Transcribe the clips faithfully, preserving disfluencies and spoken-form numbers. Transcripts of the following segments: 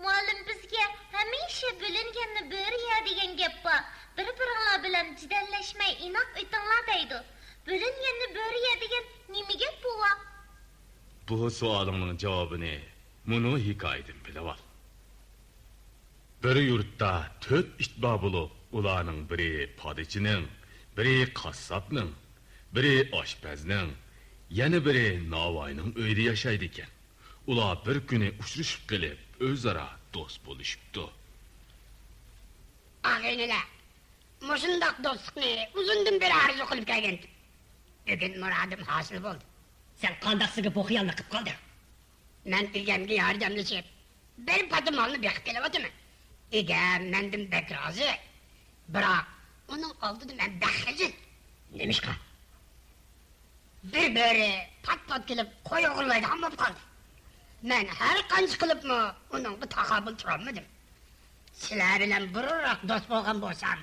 مۇئەللىم بىزگە ھەمىشە «بۆلۈنگەننى بۆرە يەر» دېگەن گەپ بار. بىر-بىرىڭلار بىلەن جېدەللەشمەي ئىناق ئۆتۈڭلار دەيدۇ. «بۆلۈنگەننى بۆرە يەر» دېگەن نېمە گەپ بوۋا؟ بۇ سوئالىڭنىڭ جاۋابىنى مۇنۇ ھېكايىدىن بىلىۋال. بىر يۇرتتا تۆت ئىت بار بولۇپ، ئۇلارنىڭ بىرى پادىچىنىڭ، بىرى قاسساپنىڭ، بىرى ئاشپەزنىڭ، يەنە بىرى ناۋاينىڭ ئۆيىدە ياشايدىكەن. ئۇلار بىر كۈنى ئۇچرىشىپ قېلىپ، ئۆزئارا دوست بولۇشۇپتۇ. ئاغىنىلەر، مۇشۇنداق دوستلۇقنى ئۇزۇندىن بېرى ئارزۇ قىلىپ كەلگەنتىم. بۈگۈن مۇرادىم ھاسىل بولدى. سەن قانداق سىزگە بۇ خىيالنى قىپ قالدىڭ؟ مەن ئىگەمگە ياردەملىشىپ، بىر پادا مالنى بېقىپ كېلىۋاتىمەن. ئىگەم مەندىن بەك رازى. بىراق، ئۇنىڭ ئالدىدا مەن بەك خىجىل. نېمىشقا؟ بىر بۆرە پات-پات كېلىپ قوي ئوغرىلايدىغان بولۇپ قالدى. مەن ھەر قانچە قىلىپمۇ ئۇنىڭغا تاقابىل تۇرالمىدىم. سىلەر بىلەن بۇرۇنراق دوست بولغان بولسام،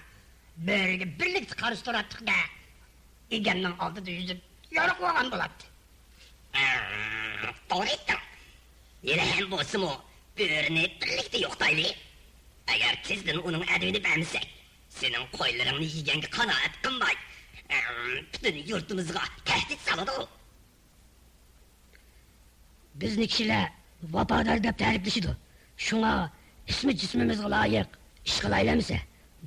بۆرىگە بىرلىكتە قارشى تۇراتتۇق-دە. ئىگەمنىڭ ئالدىدا يۈزۈپ يورۇق بولغان بولاتتى. توغرا ئېيتتىڭ. ھېلىھەم بولسىمۇ بۆرىنى بىرلىكتە يوقىتايلى. ئەگەر تېزدىن ئۇنىڭ ئەدىپىنى بەرمىسەك، سېنىڭ قويلىرىڭنى يېگەنگە قانائەت قىلماي، پۈتۈن يۇرتىمىزغا تەھدىت سالىدۇ. بىزنى كىشىلەر ۋاپادار دەپ تەرىپلىشىدۇ. شۇڭا ئىسمى جىسمىمىزغا لايىق ئىش قىلايلى ئەمىسە.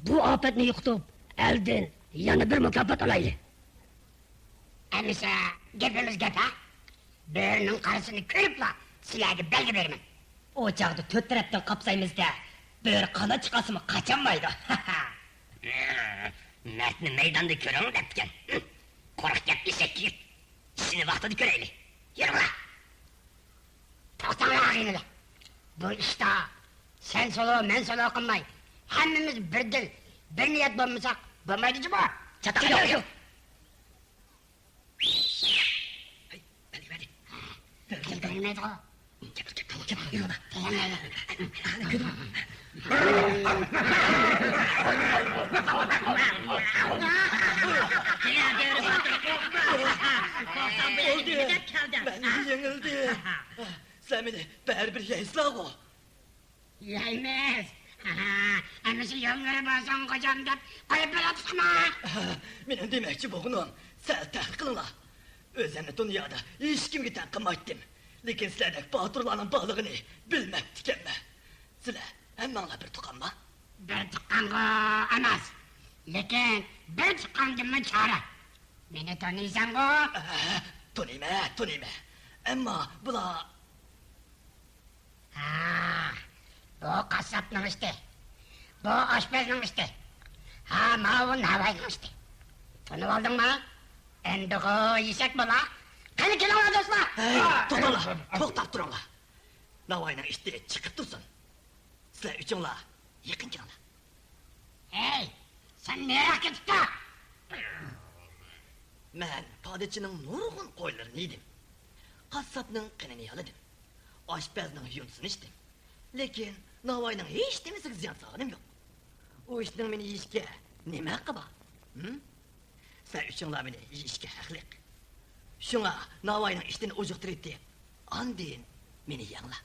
بۇ ئاپەتنى يوقىتىپ، ئەلدىن يەنە بىر مۇكاپات ئالايلى. ئەمىسە گېپىمىز گەپ ھە؟ بۆرىنىڭ قارىسىنى كۆرۈپلا سىلەرگە بەلگە بېرىمەن. ئۇ چاغدا تۆت تەرەپتىن قاپسايمىز-دە، بۆرە قانات چىقارسىمۇ قاچالمايدۇ. مەردنى مەيداندا كۆرۈڭ دەپتىكەن. قورقاق گەپ ئېشەك يىگىت. ئىشىنى ۋاقتىدا كۆرەيلى. يۈرۈڭلار! توختاڭلار ئاغىنىلەر! بۇ ئىشتا سەن سولو، مەن سولو قىلماي، ھەممىمىز بىر دىل، بىر نىيەت بولمىساق بولمايدۇ جۇمۇ! چاتاق يوق! ھەي، بەلگە بەردى. بەلگە بەرمەيدىغۇ. بولدى. مەن يېڭىلدى. سىلەر مېنى بەرىبىر يەيسىلەرغۇ؟ يەيمىز. ئەمىسە يوللىرى بولسۇن خوجام دەپ قويۇپ بېرەتتۇقما؟ مېنىڭ دېمەكچى بولغىنىم، سەل تەخت قىلىڭلار. ئۆزۈمنى دۇنيادا ھېچكىمگە تەڭ قىلمايتتىم. لېكىن سىلەردەك باتۇرلارنىڭ بارلىقىنى بىلمەپتىكەنمەن. سىلەر ھەممەڭلار بىر تۇغقانما؟ بىر تۇغقانغۇ ئەمەس. لېكىن بىر تۇغقاندىنمۇ چارە. مېنى تونۇيسەنغۇ؟ ئە، تونۇيمەن، تونۇيمەن. ئەمما بۇلار ھا، بۇ قاسساپنىڭ ئىتى. بۇ ئاشپەزنىڭ ئىتى. ھا، ماۋۇ ناۋاينىڭ ئىتى. تونۇۋالدىڭما؟ ئەمدىغۇ يېسەك بولا. قېنى كېلىڭلار دوستلار. ھەي، توختاڭلار، توختاپ تۇرۇڭلار. ناۋاينىڭ ئىتى چىقىپ تۇرسۇن. سىلەر ئۈچۈڭلار يېقىن كېلىڭلار. ھەي، سەن نېرىغا كېتىپ تۇر؟ مەن پادىچىنىڭ نۇرغۇن قويلىرىنى يېدىم. قاسساپنىڭ قېنىنى يالىدىم. ئاشپەزنىڭ يۇندىسىنى ئىچتىم. لېكىن ناۋاينىڭ ھېچنېمىسىگە زىيان سالغىنىم يوق. ئۇ ئىتنىڭ مېنى يېيىشكە نېمە ھەققى بار؟ ھىم؟ سىلەر ئۈچۈڭلار مېنى يېيىشكە ھەقلىق. شۇڭا ناۋاينىڭ ئىتىنى ئۇجۇقتۇرۇۋېتىپ، ئاندىن مېنى يەڭلار.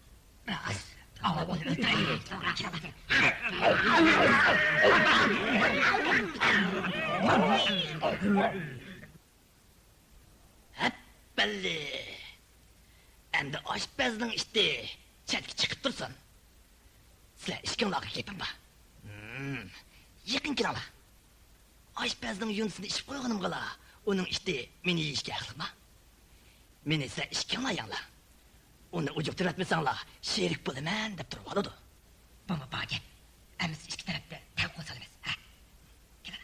ھەپپەللى! ئەمدى ئاشپەزنىڭ ئىتى چەتكە چىقىپ تۇرسۇن. سىلەر ئىككىڭلارغا گېپىم بار. ھىم، يېقىن كېلىڭلار. ئاشپەزنىڭ يۇندىسىنى ئىچىپ قويغىنىمغىلا، ئۇنىڭ ئىتى مېنى يېيىشكە ھەقلىقما؟ مېنى سىلەر ئىككىڭلار يەڭلار. ئۇنى ئۇجۇقتۇرۇۋەتمىسەڭلار، شېرىك بولىمەن دەپ تۇرۇۋالىدۇ. بۇمۇ بار گەپ. ئەمىسە ئىككى تەرەپتە تەڭ قول سالىمىز. ھە؟ كېلىڭ.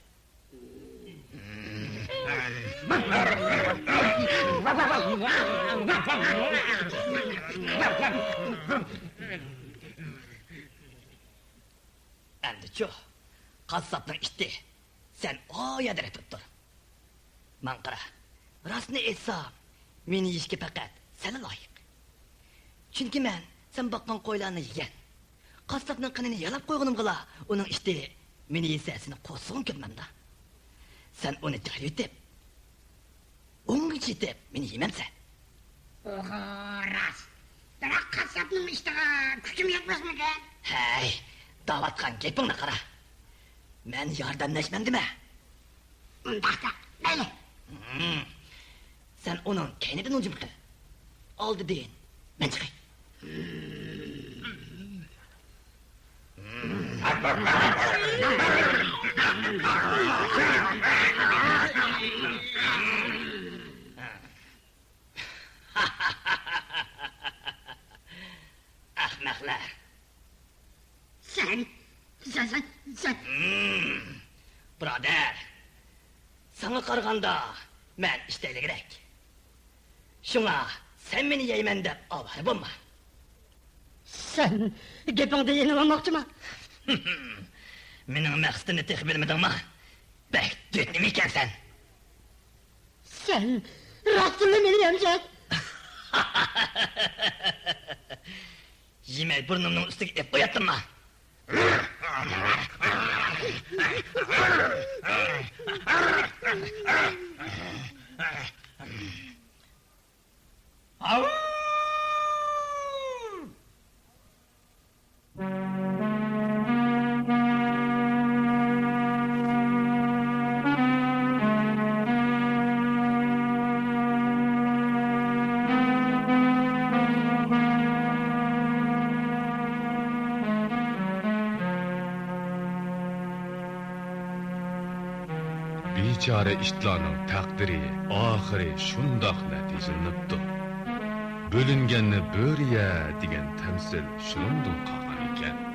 ئەمدىچۇ، قاسساپنىڭ ئىتى، سەن ئا يەردە رەت بولۇپ تۇر. ماڭا قارا، راستىنى ئېيتسام، مېنى يېيىشكە پەقەت سەنلا لايىق. چۈنكى مەن سەن باققان قويلارنى يېگەن. قاسساپنىڭ قېنىنى يالاپ قويغىنىمغىلا، ئۇنىڭ ئىتى مېنى يېسە، سېنى قورسىقىڭ كۆرمەمدا. سەن ئۇنى تەرىۋېتىپ، ئوڭغىچە يېتىپ مېنى يېمەمسەن. ئوغۇ راست. بىراق قاسساپ ئىشىغا كۈچۈم يەتمەسمىكىن؟ ھەي، دەۋاتقان گېپىڭنى قارا. مەن ياردەملەشمەن دېمە. ئۇنداقتا، مەيلى. ھىم. سەن ئۇنىڭ كەينىدىن ھۇجۇم قىل. ئالدىدىن مەن چىقاي. ئەخمەقلەر! سەن، سەن، سەن، سەن. ھىم، بۇرادەر، ساڭا قارىغاندا مەن ئىشتەيلىكرەك. شۇڭا سەن مېنى يەيمەن دەپ ئاۋارە بولما. سەن گېپىڭدىن يېنىۋالماقچىما؟ مېنىڭ مەقسىتىمنى تېخى بىلمىدىڭما؟ بەك دۆتنىمە ئىكەنسەن. سەن راستتىنلا مېنى يەمسەن؟ يېمەي بۇرنۇمنىڭ ئۈستىگە ئېلىپ قوياتتىمما؟ بىچارە ئىتلارنىڭ تەقدىرى ئاخىرى شۇنداق نەتىجىلىنىپتۇ. بۆلۈنگەننى بۆرە يە دېگەن تەمسىل شۇنىڭدىن قالغان ئىكەن.